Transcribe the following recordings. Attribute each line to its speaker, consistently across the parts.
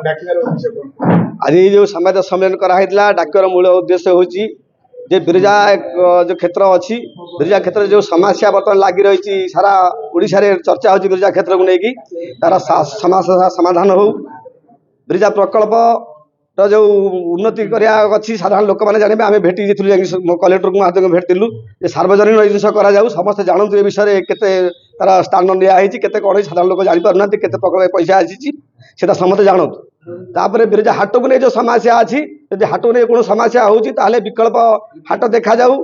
Speaker 1: ଡାକିବାର ଉଦ୍ଦେଶ୍ୟ କଣ?
Speaker 2: ଆଜି ଯେଉଁ ସମ୍ବାଦ ସମ୍ମିଳନୀ କରାହେଇଥିଲା, ଡାକିବାର ମୂଳ ଉଦ୍ଦେଶ୍ୟ ହେଉଛି ଯେ ବିରଜା ଯେଉଁ କ୍ଷେତ୍ର ଅଛି, ବିରଜା କ୍ଷେତ୍ରରେ ଯେଉଁ ସମସ୍ୟା ବର୍ତ୍ତମାନ ଲାଗି ରହିଛି, ସାରା ଓଡ଼ିଶାରେ ଚର୍ଚ୍ଚା ହେଉଛି ବିରଜା କ୍ଷେତ୍ରକୁ ନେଇକି, ତାର ସମସ୍ୟା ସମାଧାନ ହେଉ। ବିରଜା ପ୍ରକଳ୍ପର ଯେଉଁ ଉନ୍ନତି କରିବା ଅଛି, ସାଧାରଣ ଲୋକମାନେ ଜାଣିବେ। ଆମେ ଭେଟି ଯାଇଥିଲୁ, ଯାଇକି କଲେକ୍ଟରଙ୍କୁ ମାଧ୍ୟମରେ ଭେଟିଥିଲୁ ଯେ ସାର୍ବଜନୀନ ଏଇ ଜିନିଷ କରାଯାଉ, ସମସ୍ତେ ଜାଣନ୍ତୁ ଏ ବିଷୟରେ, କେତେ ତାର ସ୍ଥାନ ନିଆହେଇଛି, କେତେ କ'ଣ ହେଇଛି। ସାଧାରଣ ଲୋକ ଜାଣିପାରୁନାହାନ୍ତି କେତେ ପ୍ରକଳ୍ପ ପଇସା ଆସିଛି, ସେଟା ସମସ୍ତେ ଜାଣନ୍ତୁ। ତାପରେ ବିରଜା ହାଟକୁ ନେଇ ଯେଉଁ ସମସ୍ୟା ଅଛି, ଯଦି ହାଟକୁ ନେଇ କୌଣସି ସମସ୍ୟା ହେଉଛି, ତାହେଲେ ବିକଳ୍ପ ହାଟ ଦେଖାଯାଉ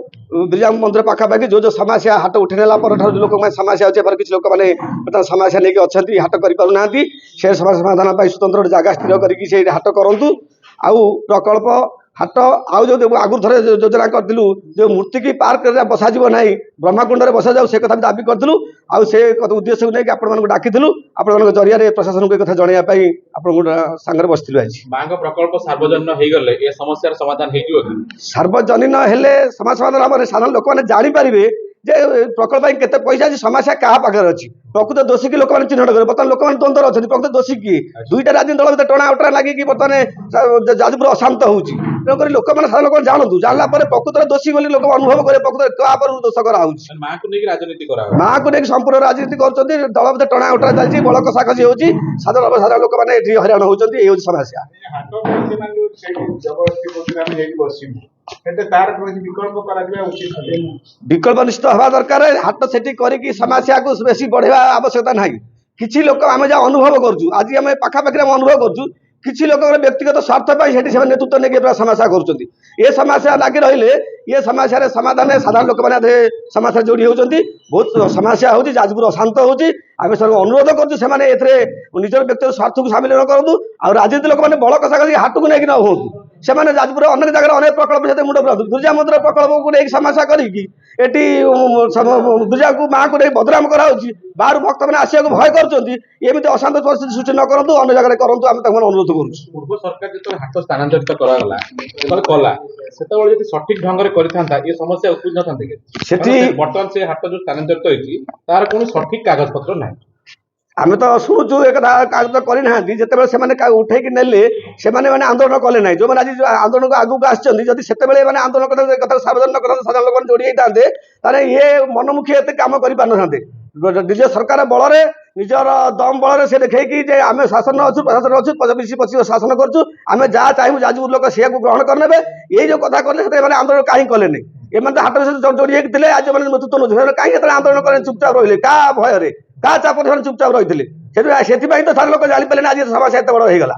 Speaker 2: ବିରଜା ମନ୍ଦିର ପାଖାପାଖି। ଯେଉଁ ଯେଉଁ ସମସ୍ୟା ହାଟ ଉଠେଇ ନେଲା ପରଠାରୁ ଯେଉଁ ଲୋକମାନେ ସମସ୍ୟା ଅଛି, ଏପରି କିଛି ଲୋକମାନେ ବର୍ତ୍ତମାନ ସମସ୍ୟା ନେଇକି ଅଛନ୍ତି, ହାଟ କରିପାରୁନାହାନ୍ତି, ସେ ସମସ୍ୟା ସମାଧାନ ପାଇଁ ସ୍ୱତନ୍ତ୍ର ଗୋଟେ ଜାଗା ସ୍ଥିର କରିକି ସେଇଠି ହାଟ କରନ୍ତୁ। ଆଉ ପ୍ରକଳ୍ପ ହାଟ, ଆଉ ଯେଉଁ ଆଗରୁ ଥରେ ଯୋଉ ଯୋଜନା କରିଥିଲୁ ଯେଉଁ ମୂର୍ତ୍ତିକି ପାର୍କରେ ବସାଯିବ ନାହିଁ, ବ୍ରହ୍ମାକୁଣ୍ଡରେ ବସାଯାଉ, ସେ କଥା ବି ଦାବି କରିଥିଲୁ। ଆଉ ସେ କଥା ଉଦ୍ଦେଶ୍ୟକୁ ନେଇକି ଆପଣମାନଙ୍କୁ ଡାକିଥିଲୁ। ଆପଣମାନଙ୍କ ଜରିଆରେ ପ୍ରଶାସନକୁ ଏ କଥା ଜଣାଇବା ପାଇଁ ଆପଣଙ୍କୁ ସାଙ୍ଗରେ ବସିଥିଲୁ ଆଜି।
Speaker 3: ମାଙ୍କ ପ୍ରକଳ୍ପ ସାର୍ବଜନୀନ ହେଇଗଲେ ଏ ସମସ୍ୟାର ସମାଧାନ ହେଇଯିବ କି?
Speaker 2: ସାର୍ବଜନୀନ ହେଲେ ସମାଜ ସମାଧାନ ହବ, ସାଧାରଣ ଲୋକମାନେ ଜାଣିପାରିବେ ଯେ ଏ ପ୍ରକଳ୍ପ ପାଇଁ କେତେ ପଇସା ଅଛି, ସମସ୍ୟା କାହା ପାଖରେ ଅଛି, ପ୍ରକୃତ ଦୋଷୀ କି ଲୋକମାନେ ଚିହ୍ନଟ କରିବେ। ବର୍ତ୍ତମାନ ଲୋକମାନେ ଦ୍ୱନ୍ଦ୍ୱରେ ଅଛନ୍ତି, ପ୍ରକୃତ ଦୋଷୀ କିଏ? ଦୁଇଟା ରାଜନୀତି ଦଳ ଭିତରେ ଟଣା ଓଟରା ଲାଗିକି ବର୍ତ୍ତମାନ ଯାଜପୁର ଅଶାନ୍ତ ହଉଛି। ତେଣୁକରି ଲୋକମାନେ, ସାଧାରଣ ଲୋକମାନେ ଜାଣନ୍ତୁ। ଜାଣିଲା ପରେ ପ୍ରକୃତରେ ଦୋଷୀ ବୋଲି ଲୋକ ଅନୁଭବ କରିବେ, ପ୍ରକୃତରେ କାହା ଉପରେ ଦୋଷ କରାହଉଛି।
Speaker 3: ମାନେ ମାଙ୍କୁ ନେଇକି ରାଜନୀତି କରାହଉଛି?
Speaker 2: ମାକୁ ନେଇକି ସମ୍ପୂର୍ଣ୍ଣ ରାଜନୀତି କରୁଛନ୍ତି। ଦଳ ଭିତରେ ଟଣା ଓଟରା ଚାଲିଛି, ବଳ କଷାକଷି ହଉଛି, ସାଧାରଣ ସାଧାରଣ ଲୋକମାନେ ଏଠି ହଇରାଣ ହଉଛନ୍ତି। ଏଇ ହଉଛି ସମସ୍ୟା।
Speaker 1: ହାଟ ପାଇଁ ସେମାନେ ଯୋଉ ସେଇଠି ଜବରଦସ୍ତି କରୁଛନ୍ତି, ଆମେ ସେଇଠି ବସିବୁ, ସେଟା ତାର କୌଣସି ବିକଳ୍ପ କରାଯିବା ଉଚିତ ନୁହେଁ?
Speaker 2: ବିକଳ୍ପ ନିଶ୍ଚିତ ହେବା ଦରକାର। ହାଟ ସେଠି କରିକି ସମସ୍ୟାକୁ ବେଶୀ ବଢେଇବା ଆବଶ୍ୟକତା ନାହିଁ। କିଛି ଲୋକ, ଆମେ ଯାହା ଅନୁଭବ କରୁଛୁ, ଆଜି ଆମେ ପାଖାପାଖିରେ ଆମେ ଅନୁଭବ କରୁଛୁ, କିଛି ଲୋକଙ୍କର ବ୍ୟକ୍ତିଗତ ସ୍ୱାର୍ଥ ପାଇଁ ସେଠି ସେମାନେ ନେତୃତ୍ୱ ନେଇକି ପୁରା ସମସ୍ୟା କରୁଛନ୍ତି। ଏ ସମସ୍ୟା ଲାଗି ରହିଲେ ଏ ସମସ୍ୟାରେ ସମାଧାନ, ସାଧାରଣ ଲୋକମାନେ ଏଥିରେ ସମସ୍ୟା ଯୋଡ଼ି ହେଉଛନ୍ତି। ବହୁତ ସମସ୍ୟା ହେଉଛି, ଯାଜପୁର ଅଶାନ୍ତ ହେଉଛି। ଆମେ ସେମାନଙ୍କୁ ଅନୁରୋଧ କରୁଛୁ, ସେମାନେ ଏଥିରେ ନିଜର ବ୍ୟକ୍ତିଗତ ସ୍ୱାର୍ଥକୁ ସାମିଲ ନ କରନ୍ତୁ ଆଉ ରାଜନୀତି ଲୋକମାନେ ବଳ କଷାକଷି ହାଟକୁ ନେଇକି ନ ହୁଅନ୍ତୁ। ସେମାନେ ଯାଜପୁର ଅନେକ ଜାଗାରେ ଅନେକ ପ୍ରକଳ୍ପ ସହିତ ମୁଣ୍ଡ ପୁରାନ୍ତୁ। ବିରଜା ମନ୍ଦିର ପ୍ରକଳ୍ପକୁ ନେଇକି ସମସ୍ୟା କରିକି ଏଠି ବିରଜାକୁ, ମାଆକୁ ନେଇ ବଦନାମ କରାହଉଛି। ବାହାରୁ ଭକ୍ତମାନେ ଆସିବାକୁ ଭୟ କରୁଛନ୍ତି। ଏମିତି ଅଶାନ୍ତ ପରିସ୍ଥିତି ସୃଷ୍ଟି ନ କରନ୍ତୁ, ଅନ୍ୟ ଜାଗାରେ କରନ୍ତୁ, ଆମେ ତାଙ୍କୁ ଅନୁରୋଧ କରୁଛୁ।
Speaker 3: ପୂର୍ବ ସରକାର ଯେତେବେଳେ ହାଟ ସ୍ଥାନାନ୍ତରିତ କରାଗଲା, ଯେତେବେଳେ କଲା, ସେତେବେଳେ ଯଦି ସଠିକ ଢଙ୍ଗରେ କରିଥାନ୍ତା, ଏ ସମସ୍ୟା ଉପୁଜି ନଥାନ୍ତା କି?
Speaker 2: ସେଠି
Speaker 3: କାରଣ ବର୍ତ୍ତମାନ ସେ ହାଟ ଯୋଉ ସ୍ଥାନାନ୍ତରିତ ହେଇଛି, ତାର କୌଣସି ସଠିକ କାଗଜ ପତ୍ର ନାହିଁ।
Speaker 2: ଆମେ ତ ଶୁଣୁଛୁ ଏକଥା, କାଗଜ କରିନାହାନ୍ତି। ଯେତେବେଳେ ସେମାନେ ଉଠେଇକି ନେଲେ, ସେମାନେ ମାନେ ଆନ୍ଦୋଳନ କଲେ ନାହିଁ। ଯୋଉମାନେ ଆଜି ଯୋଉ ଆନ୍ଦୋଳନକୁ ଆଗକୁ ଆସିଛନ୍ତି, ଯଦି ସେତେବେଳେ ମାନେ ଆନ୍ଦୋଳନ କଥା କଥା ସାର୍ବଜନୀନ କଥା ସାଧାରଣ ଲୋକମାନେ ଯୋଡ଼ି ହେଇଥାନ୍ତେ, ତାହେଲେ ଇଏ ମନମୁଖୀ ଏତେ କାମ କରିପାରିନଥାନ୍ତେ। ନିଜ ସରକାର ବଳରେ, ନିଜର ଦମ ବଳରେ ସେ ଦେଖେଇକି ଯେ ଆମେ ଶାସନ ଅଛୁ, ପ୍ରଶାସନ ଅଛୁ, 20-25 ବର୍ଷ ଶାସନ କରୁଛୁ, ଆମେ ଯାହା ଚାହିଁବୁ ଯାଜପୁର ଲୋକ ସେଇଆକୁ ଗ୍ରହଣ କରିନେବେ, ଏଇ ଯୋଉ କଥା କଲେ, ସେଥିରେ ମାନେ ଆନ୍ଦୋଳନ କାହିଁ କଲେନି? ଏମାନେ ତ ହାଟ ସହିତ ଯୋଡ଼ି ହେଇକି ଥିଲେ, ଆଜି ମାନେ ନେତୃତ୍ୱ ନେଉଛନ୍ତି, ସେମାନେ କାହିଁ ଯେତେବେଳେ ଆନ୍ଦୋଳନ କଲେ ଚୁପଚାପ ରହିଲେ? କାହା ଭୟରେ, କାହା ଚାପରେ ସେମାନେ ଚୁପଚାପ ରହିଥିଲେ? ସେଥିପାଇଁ ତ ସାରା ଲୋକ ଜାଣିପାରିଲେନି, ଆଜି ସମସ୍ୟା ଏତେ ବଡ଼ ହେଇଗଲା।